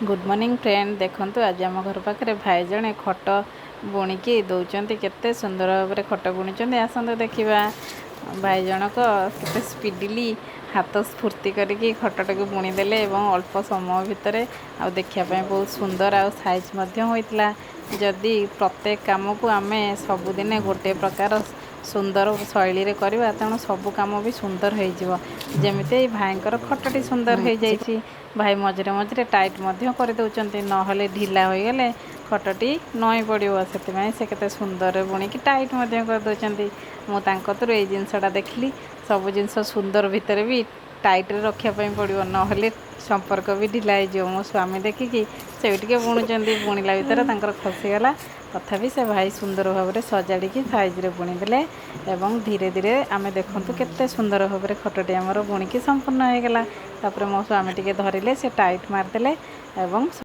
Good morning friend, ଦେଖନ୍ତୁ, ଆଜି ଆମ ଘର ପାଖରେ ଭାଇ ଜଣେ ଖଟ ବୁଣିକି ଦେଉଛନ୍ତି। କେତେ ସୁନ୍ଦର ଭାବରେ ଖଟ ବୁଣିଛନ୍ତି, ଆସନ୍ତୁ ଦେଖିବା। ଭାଇ ଜଣକ କେତେ ସ୍ପିଡ଼ିଲି ହାତ ସ୍ଫୁର୍ତ୍ତି କରିକି ଖଟଟାକୁ ବୁଣିଦେଲେ ଏବଂ ଅଳ୍ପ ସମୟ ଭିତରେ, ଆଉ ଦେଖିବା ପାଇଁ ବହୁତ ସୁନ୍ଦର ଆଉ ସାଇଜ୍ ମଧ୍ୟ ହୋଇଥିଲା। ଯଦି ପ୍ରତ୍ୟେକ କାମକୁ ଆମେ ସବୁଦିନେ ଗୋଟିଏ ପ୍ରକାର ସୁନ୍ଦର ଶୈଳୀରେ କରିବା, ତେଣୁ ସବୁ କାମ ବି ସୁନ୍ଦର ହେଇଯିବ। ଯେମିତି ଏଇ ଭାଇଙ୍କର ଖଟଟି ସୁନ୍ଦର ହେଇଯାଇଛି। ଭାଇ ମଝିରେ ମଝିରେ ଟାଇଟ୍ ମଧ୍ୟ କରିଦେଉଛନ୍ତି, ନହେଲେ ଢିଲା ହୋଇଗଲେ ଖଟଟି ନଇଁ ପଡ଼ିବ। ସେଥିପାଇଁ ସେ କେତେ ସୁନ୍ଦରରେ ବୁଣିକି ଟାଇଟ୍ ମଧ୍ୟ କରିଦେଉଛନ୍ତି। ମୁଁ ତାଙ୍କ କତୁରୁ ଏଇ ଜିନିଷଟା ଦେଖିଲି, ସବୁ ଜିନିଷ ସୁନ୍ଦର ଭିତରେ ବି ଟାଇଟ୍ରେ ରଖିବା ପାଇଁ ପଡ଼ିବ, ନହେଲେ ସମ୍ପର୍କ ବି ଢିଲା ହେଇଯିବ। ମୋ ସ୍ୱାମୀ ଦେଖିକି ସେ ବି ଟିକେ ବୁଣୁଛନ୍ତି। ବୁଣିଲା ଭିତରେ ତାଙ୍କର ଖସିଗଲା। ତଥାପି ସେ ଭାଇ ସୁନ୍ଦର ଭାବରେ ସଜାଡ଼ିକି ସାଇଜ୍ରେ ବୁଣିଦେଲେ ଏବଂ ଧୀରେ ଧୀରେ ଆମେ ଦେଖନ୍ତୁ, କେତେ ସୁନ୍ଦର ଭାବରେ ଖଟଟି ଆମର ବୁଣିକି ସମ୍ପୂର୍ଣ୍ଣ ହେଇଗଲା। ତାପରେ ମୋ ସ୍ୱାମୀ ଟିକେ ଧରିଲେ, ସେ ଟାଇଟ୍ ମାରିଦେଲେ ଏବଂ